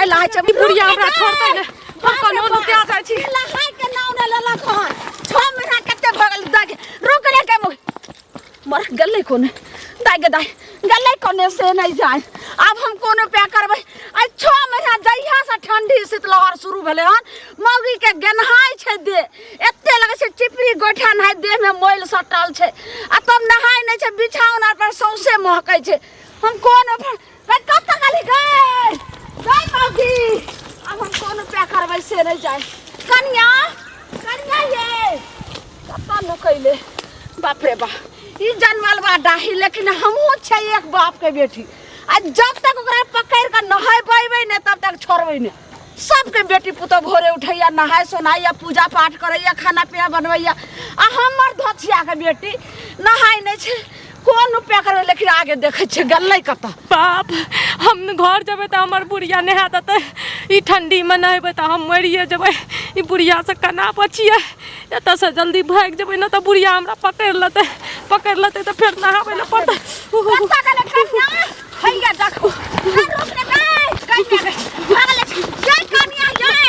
नहाय छै। ई बुढ़िया हमरा छोड़तै ने, हम कोनो नुका जाइ छी। नहाय के नाम नहि लेलक हन, 6 महीना कते भऽ गेल। दाइ, रुक रे के मर गेलै कोने। दाइ गे दाइ, गेलै कोने से नहि जाय। आब हम कोन उपाय करबै? आइ 6 महीना जहिया से ठंडी शीतलहर शुरू भेलै हन, मौगी के गेनहाइ छै देह, एते लगै छै चिपरी गोइठा नहाय, देहमे मैल सटल छै आ तब नहाय नहि छै, बिछाओन आर पर सौंसे महकै छै। हम कोन उपाय गै, कतऽ गेली गै? गै मौगी, आब हम कोन उपाय करबै से नहि जाय। कनिया, कनिया ये, कतऽ नुकैले? बाप रे बाप, ई जनमल बा डाही, लेकिन हमहूँ छै एक बाप के बेटी आ जब तक ओकरा पकड़ि कऽ नहेबै नहि तब तक छोड़बै नहि। सबके बेटी पुतोह भोरे उठैया, नहाय सोनाइया, पूजा पाठ करैया, खाना पीना बनबैया आ हमर धोथियाके बेटी नहाय नहि छै। कोन उपाय करबै? लेकिन आगे देखै छियै गेलै कतऽ। बाप, हम घर जेबै तऽ हमर बुढ़िया नहा देतै। ई ठण्डीमे नहेबै तऽ हम मरिए जेबै। ई बुढ़ियासँ केना बचियै? एतऽसँ जल्दी भागि जेबै ने तऽ बुढ़िया हमरा पकड़ि लेतै। पकड़ि लेतै तऽ फेर नहाबै लए पड़तै। कतऽ गेलै कनिया? हैया देखो, ए, रुक रे गै, कनिया गै, भागले छी। गै कनिया यै,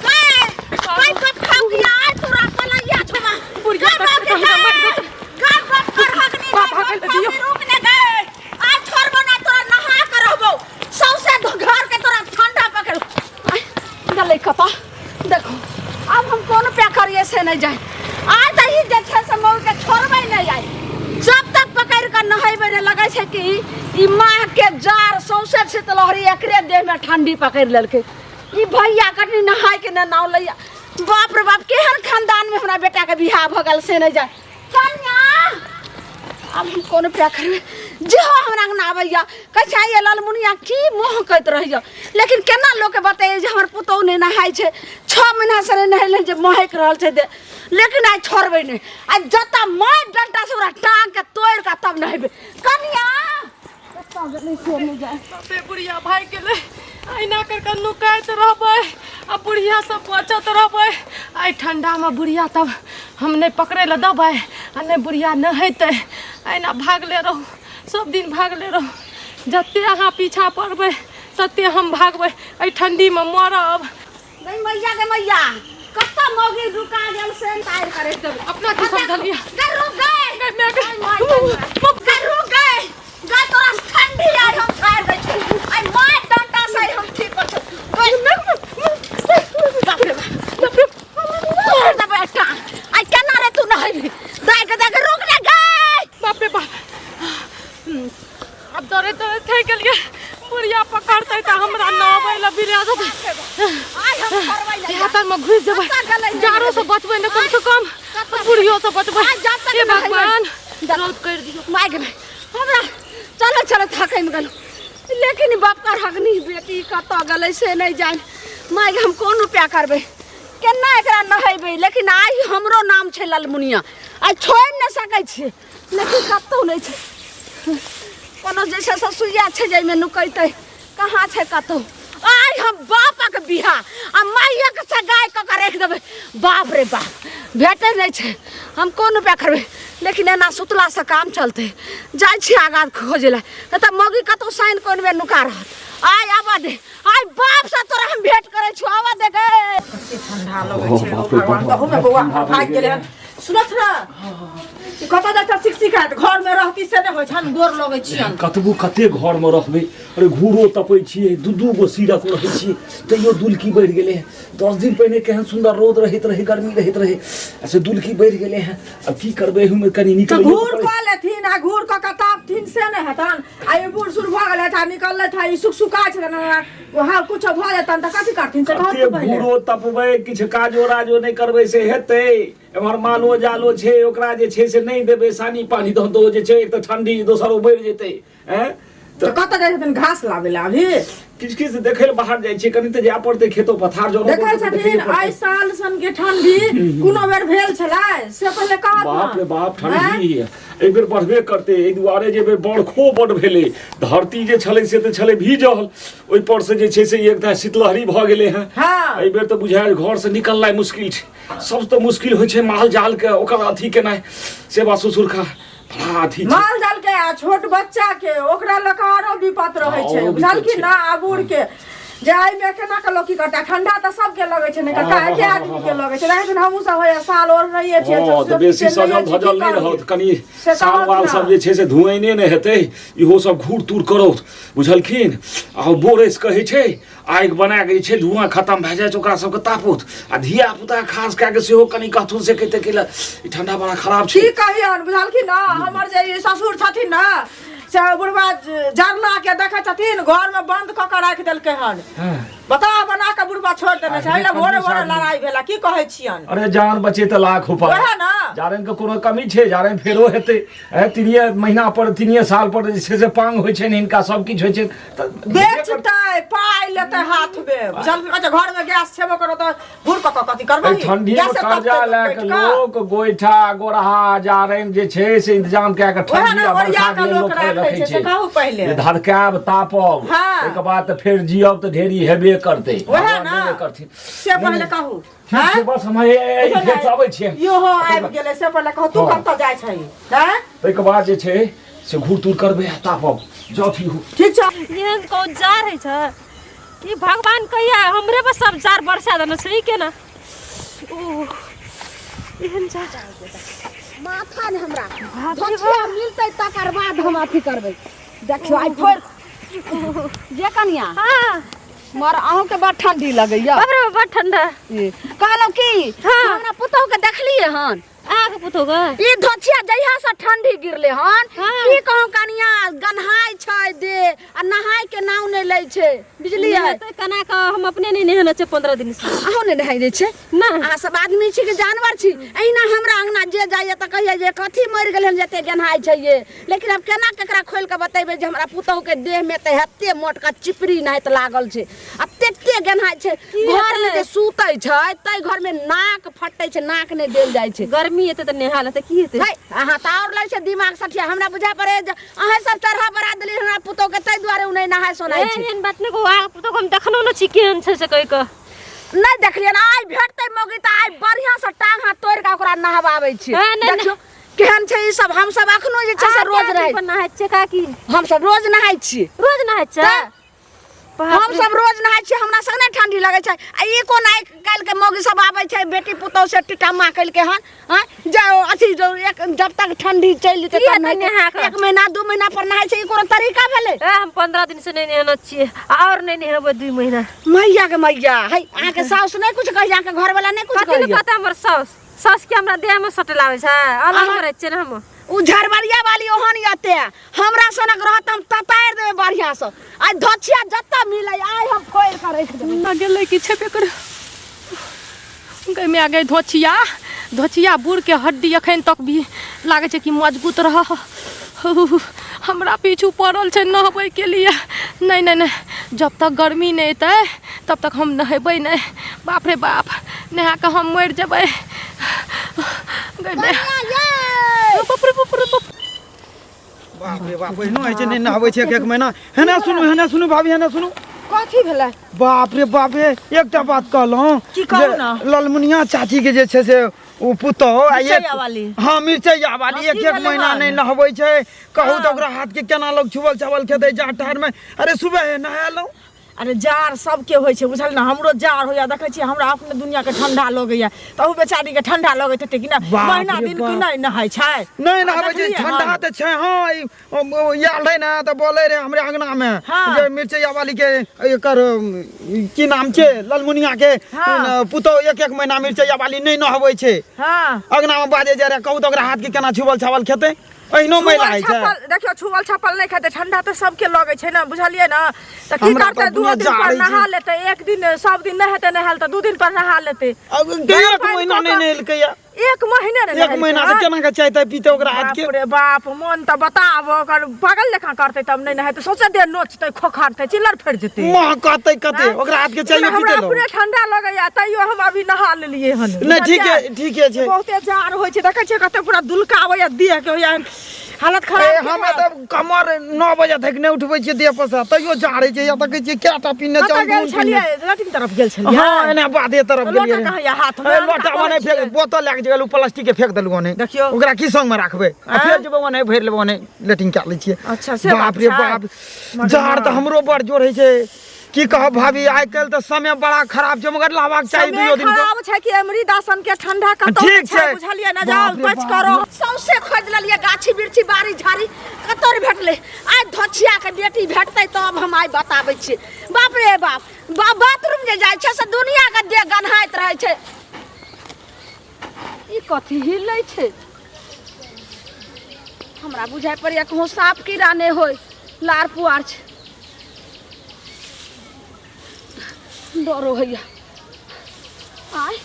गै, गै बाप खाउ की आइ तोरा पलैया छमा। बुढ़िया गै पकड़ि बाप कऽ हमरा मारि गै, देतै। गै बाप कर हकनी, गै बाप बाप भागै लए खाउ दियौ। की, रुक ने गै। आइ छोड़बो ना तोरा, नहा के रहबो। सौंसे घर के तोरा ठंडा पकड़। आइ, गेलै कतऽ? देखो, आब हम कोन उपाय करिए से नहि जाय। आइ तऽ ई जे छै से मौगी के छोड़बै नहि आइ, जब तक पकड़ि कऽ नहेबै नहि। लगै छै कि ई माह के जार सौंसे शीतलहरी एकरे देह में ठंडी पकड़ि लेलकै। ई भैया कटनी नहाय के ने नाव लैया। बाप रे बाप, केहन खानदान में हमरा बेटा के बियाह भऽ गेल से नहि जाय। कन्या, आब हम कोन उपाय करबै? जेहो हमरा अंगना आबैया, कहै छै, आइये ललमुनिया, की महकैत रहैया? लेकिन केना लोकके बतैयै जे हमर पुतहु नहि नहाय छै, 6 महीनासँ नहि नहेलै जे महकि रहल छै देह। लेकिन आइ छोड़बै नहि, आइ जतऽ मारि डंटासँ ओकरा टाँगके तोड़ि कऽ तब नहेबै। कनिया कतऽ गेलै से नहि जाय। बापे, बुढ़िया भागि गेलै। अहिना कर कऽ नुकाइत रहबै आ बुढ़िया सब बचत रहबै। आइ ठंडामे बुढ़िया तब हम नहि पकड़ै लए देबै आ नहि बुढ़िया नहेतै। अहिना भागले रहू, सब दिन भागले रहू। जते अहाँ पीछा पड़बै तते हम भागबै। एहि ठंडीमे मरब। गै मैया, गै मैया, कतऽ मौगी रुका गेल से तार करे देबै। अपना की समझलियै? गै रुक गै। गै माय गै। गै माय, गै रुक गै। गै तोरा ठंडी आइ हम छाड़ि दै छी, आइ माय डंटा से आइ हम ठीक कर छौ। गै बाप रे बाप, तोड़ देबै टांग आइ। केना रे तू नहेबी? दाइ के दाइ के, रुक रे गै। बाप रे बाप, आब डरे डरे थकि गेलियै। बुढ़िया पकड़तै तऽ हमरा नहबै लए बिरिया देतै। आइ हम छोड़बै नहि। देहातर में घुसि जेबै, कतऽ गेलै नहि जाड़ो से बचबै ने, कम से कम बुढ़ियो से बचबै। आइ जब तक हे नहेबै। भगवान, रौद करि दियौ। माय गे माय, हमरा चलो चलो थकैम गेलहुँ। लेकिन बाप का हगनी बेटी कतऽ गेलै से नहि जानि। माय गे, हम कोन उपाय करबै? केना एकरा नहेबै? लेकिन आइ हमरो नाम छै ललमुनिया, आइ छोड़ि नहि सकै छियै। लेकिन कतहु नहि छै कोनो जे छै से सुइया छै जाहिमे नुकैतै, कहाँ छै कतहु? आइ हम बापक बियाह आ माइयक सगाइ कऽ कऽ राखि देबै। बाप रे बाप, भेटै नहि छै। हम कोन उपाय करबै? लेकिन एना सुतलासँ काम चलतै? जाइ छी आगाँ खोजै लए, नहि तऽ मौगी कतहु साइन कोनमे नुका रहत। आइ आबऽ दे, आइ बापसँ तोरा हम भेंट करै छी, आबऽ दे गे। कते ठंडा लगै छै, ओ भगवान! तहू में बौआ हमर भागि गेलै हन। सुनत ने, ई कतऽ जाइ छह शिक्षिका? घर में रहती से नहि होइ छन। गोर लगै छियन। कतबो कते घरमे रहबै? अरे, घूरो तपै छियै, दू दू गो सीरक रहै छियै, तैयो दुलकी बढ़ि गेलै हँ। 10 दिन पहिने केहन सुन्दर रौद रहैत रहै, गर्मी रहैत रहै, आ से दुलकी बढ़ि गेलै हँ। आब की करबै? एहूमे कनि तऽ निकलैयो घूर पड़ै। कऽ लेथिन आ घूर कऽ कऽ तापथिन से नहि हेतन। आ ई बूढ़ सूढ़ भऽ गेलथि आ निकललथि आ ई सुख सुखा छलनि, वहाँ कुछो भऽ जेतनि तऽ कथी करथिन से कते कहत पहिले। घूरो तपबै, किछु काजो राजो नहि करबै से हेतै? एम्हर मालो जालो छै, ओकरा जे छै से नहि देबै सानी पानी तहन तऽ ओ जे छै, एक तऽ ठंडी, दोसर ओ बढ़ि जेतै। आँय? तऽ कतऽ जाइ छथिन घास लाबै लए अभी? किछु किछु देखै लए बाहर जाइ छियै, कनि तऽ जाय पड़तै खेतो पथार जनो। देखै छथिन, एहि साल सन के ठंडी कोनो बेर भेल छलै से पहिले कहत। बाप रे बाप, ठंडी एहि बेर बढ़बे करतै, एहि दुआरे जे एहि बेर बरखो बड भेलै। धरती जे छलै से तऽ छलै भीजल, ओहि पर से जे छै से एकटा शीतलहरी भऽ गेलै हँ। एहि बेर तऽ बुझायल घर से निकलनाइ मुश्किल छै। सब तऽ मुश्किल होइ छै माल जाल के, ओकर अथी केनाइ, सेवा ससुरखा बड़ा अथी छै। माल जाल के आ छोट बच्चा के, ओकरा लऽ कऽ आरो विपत रहै छै। आरो विपत बुझलखिन छै। ना? आ बूढ़ के जे एहिमे केना के लोक की करतै ठंडा तऽ सबके लगै छै ने काका एके आदमी के लगै छै रहै छै ने हमहूँ सब होइए साल और नहिए छियै हँ तऽ बेसी सजल धजल नहि रहत कनि साल वाल सब जे छै से धुआइने नहि हेतै इहो सब घूर तूर करौत बुझलखिन आ बोरेस कहै छै आगि बना कऽ जे छै धुआँ खतम भए जाइ छै ओकरा सबके तापौत आ धिया पुता खास कए कऽ सेहो कनि कहथुन से कहिते कि ई ठंडा बड़ा खराब छै की कहियन बुझलखिन ने हमर जे ई ससुर छथिन ने से बुढ़वा जरना के देखै छथिन घर में बंद कऽ के राखि देलकै हन बता बना के बुढ़वा छोड़ि देने छै एहि भोरे भोरे लड़ाई भेला की कहै छियन अरे जान बचे तऽ लाख उपाय वएह ने जारनि के कोनो कमी छै जारनि फेरो हेतै तीनिये महीना पर तीनिये साल पर जे छै से पांग होइ छनि हिनका सब किछु होइ छनि तऽ बेचतै पाइ लेतै हाथ में बुझलखिन अच्छा घर में गैस छेबो करो तऽ घूर कऽ कऽ कथी करबै एहि ठंडी में गैसे कर्जा तपतै लए बैठ कऽ कऽ। लोक गोइठा गोरहा जारनि जे छै से इंतजाम कए कऽ ओएह ठंडी ने आ ओरिया बरखा कऽ के लोक लोक राखै रखै छै से छै कहू पहिले जे धड़कायब तापब हाँ। ओहिके बाद तऽ फेर जियब तऽ ढेरी हेबे करतै ओएह भगवान ने। देबे करथिन से पहिले कहू ठीक छै हैं? बस हम एहि खेत से अबै छियै इहो आबि गेलै से पहिले कहू तू हाँ। कतऽ जाइ छही हैं ताहिके बाद जे छै से घूर तूर करबै आ तापब जाउ हो ठीक छै एहन कौन जार होइ छै ई भगवान कहिया हमरे पर सब जार बरसा देने छै ई केना ओ एहन जार माथा ने हमरा धोछिया मिलतै तकर बाद हम अथी करबै देखियौ आइ फोड़ जे कनिया हाँ मर अहूँके बड़ ठंडी लगैया बाप रे बड़ ठंडा ए, कहलहुँ की हाँ। हमरा पुतोहु के देखलियै हन अहाँके पुतोह के ई धोछिया जहिया से ठंडी गिरले हन हाँ। की कहूँ कनिया गन्हाय छै दे आ नहाय के नाम नहि लै छै बुझलियै नहेतै केना कऽ हम अपने नहि नहेने छियै 15 दिन से अहूँ नहि नहाय दै छै ना अहाँ सब आदमी छी कि जानवर छी एहिना हमरा अंगना जे जाइए तऽ कहिए जे कथी मरि गेलै हन जते गेन्हाय छै ये लेकिन आब केना केकरा खोलि कऽ बतेबै जे हमरा पुतोहु के देह में तऽ एते मोटका चिपरी नाहित लागल छै आ तते गेन्हाय छै घर में जे सुतै छै ताहि घर में नाक फटै छै नाक नहि देल जाइ छै गर्मी एते तऽ नेहा लेतै की हेतै है अहाँ तऽ आओर लै छै दिमाग सठिया हमरा बुझाय पड़े जे अहाँ सब चढ़ा बढ़ा देलियै हमरा पुतोह के ताहि दुआरे ओ नहि नहाय सोनाय छै एहन बात नहि कहू अहाँके पुतोह हम देखनो नहि छी केहन छै से कहि कऽ नहि देखलियै आइ भेटतै मौगी तऽ आइ बढ़िआँ से टांग हाथ तोड़ि कऽ ओकरा नहबाबै छी हँ, नहि, देखियौ केहन छै ई सब हम सब अखनो जे छै से रोज रहै नहाय छियै काकी हम सब रोज नहाय छी रोज नहाय छियै तऽ हम सब रोज नहाय छियै हमरा सब नहि ठंडी लगै छै आ ई कोन आइ काल्हि के मौगी सब आबै छै बेटी पुतोह से टिटम्मा केलकै हन हँ जे अथी जो एक जब तक ठंडी चलि जेतै की तब हेतै नहेतै। नहा कऽ? एक महीना दू महीना पर नहाय छै ई कोनो तरीका भेलै ए हम 15 दिन से नहि नहेने छियै आओर नहि नहेबै 2 महीना मैया के मैया है अहाँके साउस नहि कुछ कहैया अहाँके घरवाला नहि कुछ कथी ने कहैया कहता हमर साउस साउस के हमरा देह में सटे लावे छै अलग में रहै छियै ने हम उ झरबरिया वाली ओहन यते हमरा सनक रहत हम ततारि देबै बढ़िया से आइ धोछिया जतऽ मिलै आइ हम फोड़ि कऽ राखि देबै ना गेलै कि छेबे करे गै माय गै धोछिया धोछिया बूढ़ के हड्डी अखन तक भी लागै छै कि मजबूत रह हमरा पीछू पड़ल छै नहबै के लिए नहि नहि नहि जब तक गर्मी नहि एतै तब तक हम नहेबै नहि बाप रे बाप नहा कऽ हम मरि जेबै गै माय। बाप रे बाप रे बाप बाप रे बाप एहनो होइ छै नहि नहबै छै एक एक महीना हेना सुनू हेना सुनू भाभी हेना सुनू कथी भेलै बाप रे बाप रे एकटा बात कहलहुँ की कहू जे ने? ललमुनिया चाची के जे छै से ओ पुतोह आ एक मिरचैया वाली। हाँ मिरचैया वाली हाँ, एक की एक भेलै महीना हन? नहि नहबै छै कहू तऽ हाँ। ओकरा हाथ के केना लोग छुबल छाबल खेतै जाड़ ठाड़ में अरे सुबह नहायलहुँ अरे जाड़ सबके होइ छै बुझल ने हमरो जाड़ होइया देखै छियै हमरा अपने दुनिया के ठंडा लगैया तऽ ओ बेचारी के ठंडा लगैत हेतै कि नहि बाप महीना रे दिन कि बाप। नहि नहाय छै नहि नहाबै छै देखलियै ठंडा हन? तऽ छै हँ ई, आयल रहै ने तऽ बोलै रहै हमरे अंगना मे हाँ। जे मिरचैया वाली के एकर की नाम छै ललमुनिया के हाँ। पुतोह एक एक महीना मिरचैया वाली नहि नहबै छै हँ अंगना मे बाजे जे रहे कहू तऽ ओकरा हाथ के केना छुबल छाबल खेतै अहिनो मैला छुअल होइ छै छापल देखियौ छुअल छापल नहि खेतै ठंडा तऽ सबके लगै छै ने बुझलियै ने तऽ की हमरा करतै तऽ दू अपनो दिन पर जाड़ै छै। नहा लेतै एक दिन सब दिन नहि हेतै नहायल तऽ दू दिन पर नहा लेतै अब एक पानि महीना कऽ नहि कऽ- नहेलकैया एक महीने ने एक महीना से केना के चाय ताय पीते ओकरा हाथ के बाप रे बाप मन तऽ बताब ओकर पागल लेखा करतै तब नहि नहेतै सोचे देह नोचतै खोखारतै चिल्लर फटि जेतै महकतै कते ओकरा हाथ के चाय हमरा पीते लोग अपने ठंडा लगैया तैयो हम अभी नहा लेलियै हन नहि ठीके ठीके छै बहुते जाड़ होइ छै देखै छियै कते पूरा दुलकाबैया देह के होइया हालत ए, खराब हमे तऽ कमर 9 बजे तक नहि उठबै छियै देह पर से तैयो जाड़ होइ छै या तऽ कहै छियै कएटा पीने कतऽ चाहू गेल छलियै लैट्रिन तरफ गेल छलियै हँ एना बाधे तरफ लोटा गेलियै कहाँ यऽ हाथमे? ए, लोटा कहै ओने फेंक छियै। बोतल लए कऽ जे गेलहुँ प्लास्टिक के फेंक देलहुँ ओने देखियौ। ओकरा की संगमे राखबै आ आँय? फेर जेबै ओने भरि लेबै ओने लेटिंग कए लै छियै अच्छा, से बात बाप रे छै। बाप मगर जाड़ तऽ हमरो बड़ जोर होइ छै की कहब भाभी आइ काल्हि तऽ समय बड़ा खराब छै मगर लाबाक चाही समय दुइयो दिन के खराब छै कि अमरी दासन के ठंडा कतौ ठीक नहि छै छै। बुझलियै ना जाओ बाप रे बच बाप। करो सौंसे खोजि लेलियै गाछी बिरछी बाड़ी झाड़ी कतौ नहि भेटलै आइ धोछिया के बेटी भेटतै तब हम आइ बताबै छियै बाप रे बाप बाथरूम जे जाइ छै से दुनिया के देह गन्हाइत रहै छै ई कथी हिलै छै हमरा बुझाइ पड़ैया कहूँ साँप कीड़ा नहि होय लार पुआर छै डरो होइया आय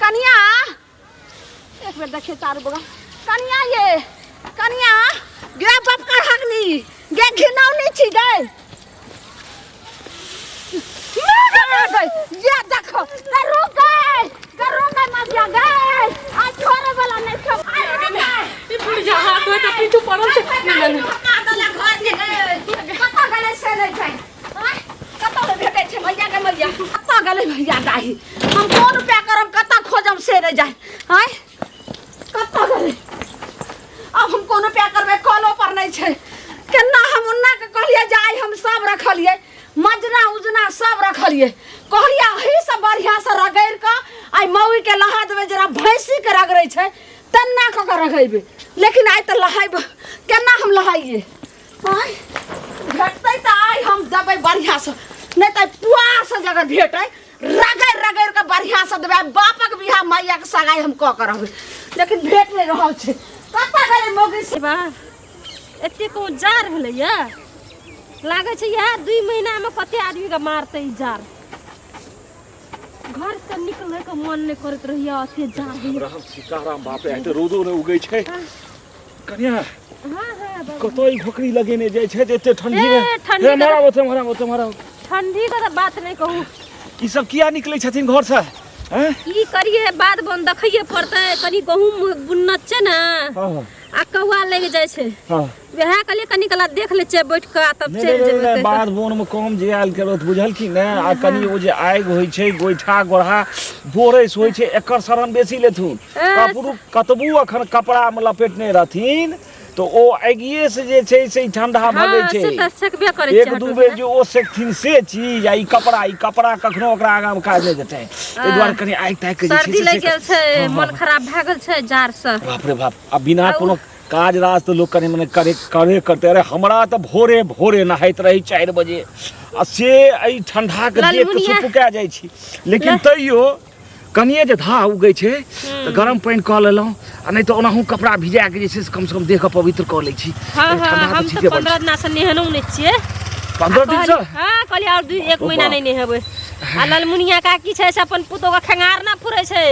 कनिया एक बेर देखिए चारू बगल कनिया ये कनिया गे बाप का हगनी गे घिनौनी छी गे ये देखो गे रुक गए गे रुक गए मजिया गए आ छोड़े वाला नहीं छो आ रुक गए ई बुढ़िया हाथ धोए के पीछू पड़ल छै नहि नहि नहि। घर के गए कतऽ गेलै से नहीं छै आँय? कतऽ नहि भेटै छै भैया के मैया कतऽ गेलै भैया दाही हम कोन उपाय करब कतऽ खोजब से नहि जाय आँय कतऽ गेलै आब हम कोन उपाय करबै कलो पर नहि छै केना हम उन्ना के कहलियै जे आइ हम सब रखलियै मजना उजना सब रखलियै कहलियै अही से बढ़िआँ से रगड़ि कऽ आइ मौगी के लहा देबै जेना भैंसी के रगड़ै छै तेना कऽ कऽ रगड़ेबै लेकिन आइ तऽ लहाइब केना हम लहाइए आँय भेटतै तऽ आइ हम देबै बढ़िआँसँ नहि तऽ पुआरसँ जे अगर भेटै रगड़ि रगड़ि कऽ बढ़िआँसँ देबै आइ बापक बियाह मैयाके सगाइ हम कऽ कऽ रहबै लेकिन भेट नहि रहल छै कतऽ गेलै मौगी से बा एते कहूँ जार भेलैया लागै छै इएह 2 महीनामे कते आदमीके मारतै ई जार घर से निकलै के मन नहि करैत रहैया एते जार होइया राम सीताराम बाप रे आइ तऽ रौदो नहि उगै छै कनिया हाँ हाँ बाबू। कतऽ ई घोकरी लगेने जाइ छै जे एते ठंडी मे ए, ठंडी हे मारा ओते मारा ओते मारा ठंडी के तऽ बात नहि कहू ई सब किया निकलै छथिन घर से हैं की करिए बात बन देखैए पड़तै कनी गहूम बुनना छै ने हाँ हाँ आ कौआ लागि जाइ छै हाँ वएह कहलियै कनी कला देख लै छियै बैठ कऽ आ तब नहि चलि नहि जेबै नहि कहि कऽ। बाध बोन मे कम जे आयल करत बुझलखिन ने आ कनि ओ जे आगि होइ छै गोइठा गोढ़ा बोरैस होइ छै एकर शरण बेसी लेथुन कपड़ू कतबू अखन कपड़ा मे लपेटने रहथिन तऽ ओ आगिए से जे छै से ई ठंडा भगै हँ छै से तऽ सेकबे करै छियै एक दू बेर जे ओ सेकथिन से चीज आ ई कपड़ा ई कपड़ा कखनो ओकरा आगाँ मे काज नहि देतै ताहि दुआरे कनि आगि तागि के जे छै सर्दी से लागि सेक- गेल छै हँ, हँ, मन खराब भए गेल छै जाड़ से बाप रे बाप आ बिना कोनो काज राज तऽ लोक कनि मनि करे करे करतै अरे हमरा तऽ भोरे भोरे नहाइत रही 4 बजे आ से एहि ठंडाके देख कऽ ललमुनिया। सुपुका जाइ छी लेकिन तैयो कनिए जे धाह उगै छै तऽ गरम पानि कऽ लेलहुँ आ नहि तऽ ओनाहु कपड़ा भिजा के जे छै से कमसँ कम देहके पवित्र कऽ लै छी हाँ ठंडा हाँ तऽ हम तऽ ठीके बड़ 15 छै। दिना से नहेलहुँ नहि छियै 15 दिनसँ हाँ कहलियै आओर 2 1 ओ महीना बाप। नहि नहेबै आ ललमुनिया काकी छै से अपन पुतोहके खेंगार ना फुरै छै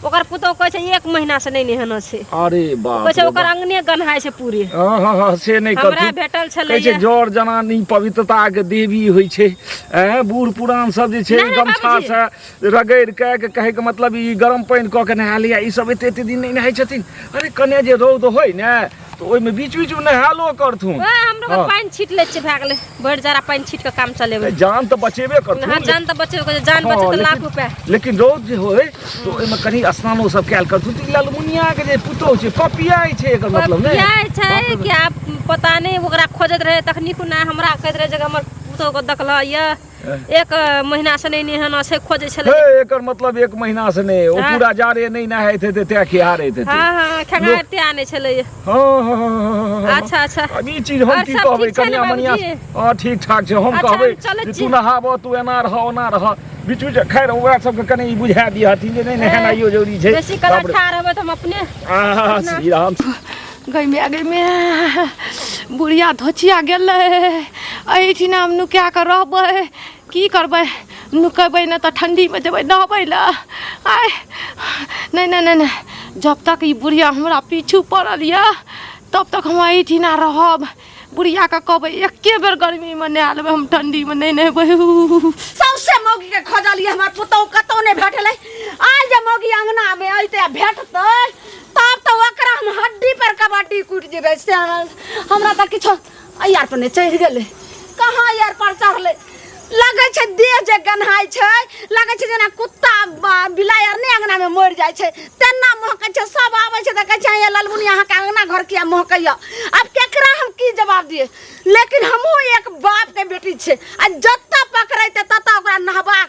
ओकर पुतोह कहै छै 1 महीना से नहि नहेना छै अरे बाप कहै छै रे ओकर बाप। अंगने गन्हाइ छै पूरे हाँ हाँ हाँ से नहि हमरा करथुन भेटल छलै कहै छै जर जनानी पवित्रता के देवी होइ छै ऐं बूढ़ पुरान सब जे छै नहि, नहि, गमछा बाबूजी। से रगड़ि के के कहै के मतलब ई गरम पानि कऽ के नहा लिअ ई सब एते एते दिन नहि नहाइ छथिन अरे कने जे रौद होइ ने तऽ ओहिमे बीच बीच मे नहालो करथुन वएह हमरो के हाँ। पानि छीट लै छियै भए गेलै भरि जाड़ा पानि छीट के काम चलेबै जान तऽ बचेबे करथुन हाँ जान तऽ बचेबे करै जान हाँ, बचे तऽ लाख लेकिन- रुपया लेकिन रौद जे होइ तऽ ओहिमे कनि स्नानो सब कयल करथुन तऽ ई ललमुनिया के जे पुतोह छै पपियाइ छै एकर मतलब नहि पपियाइ छै कि आब पता नहि ओकरा खोजैत रहै तखनी कोना हमरा कहैत रहै जे हमर पुतोह के देखल यऽ 1 महीना से नहि नहेना छै खोजै छलै हे एकर मतलब 1 महीना से नहि ओ हाँ। पूरा जाड़े नहि नहाइत हेतै तैं खिहारैत हेतै हाँ हाँ खेंगारते आनै छलै हाँ हाँ हाँ, हाँ, हाँ। अच्छा अच्छा अब ई चीज हम और की सब कहबै ठीक छै ने कनिया मनिया बाबूजी? हाँ ठीक ठाक छै हम अच्छा, कहबै हम चलै जे छी। तू नहाब तू एना रह ओना रह बीच बीच खैर ओकरा सबके कनि ई बुझा दिहथिन जे नहि नहेनाइयो जरूरी छै बेसी कला बाप रे। ठाढ़ रहबै तऽ हम अपने आहा, श्री राम गई माय गई माय बुढ़िया धोचिया गेलै एहिठिना हम नुका कऽ रहबै की करबै नुकेबै नहि तऽ ठण्डीमे जेबै नहबै लए आइ नहि नहि नहि नहि जब तक ई बुढ़िया हमरा पीछू पड़ल यऽ तब तक हम एहिठिना रहब बुढ़ियाके कहबै एके बेर गर्मीमे नहा लेबै हम ठण्डीमे नहि नहेबै सौंसे मौगी के खोजलियै हमर पुतहु कतौ नहि भेटलै आइ जे मौगी अंगना मे अयतै आ भेटतै तब तऽ ओकरा हम हड्डी पर कबड्डी कुटि जेबै से हमरा तऽ किछो यार पर नहि चढ़ि गेलै कहाँ यार पर चढ़लै लगै छै देह जे गन्हाइ छै लगै छै जेना कुत्ता बिलाइ आर नहि अंगना मे मरि जाइ छै तेना महकै छै सब आबै छै तऽ कहै छै ये ललमुनी अहाँके अंगना घर किया महकैया आब केकरा हम की जवाब दियै लेकिन हमहूँ एक बाप के बेटी छियै आ जतऽ पकड़ैतै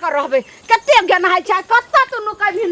कऽ रहबै। कते गेनहाइ छै, कतऽ तू नुकेबही?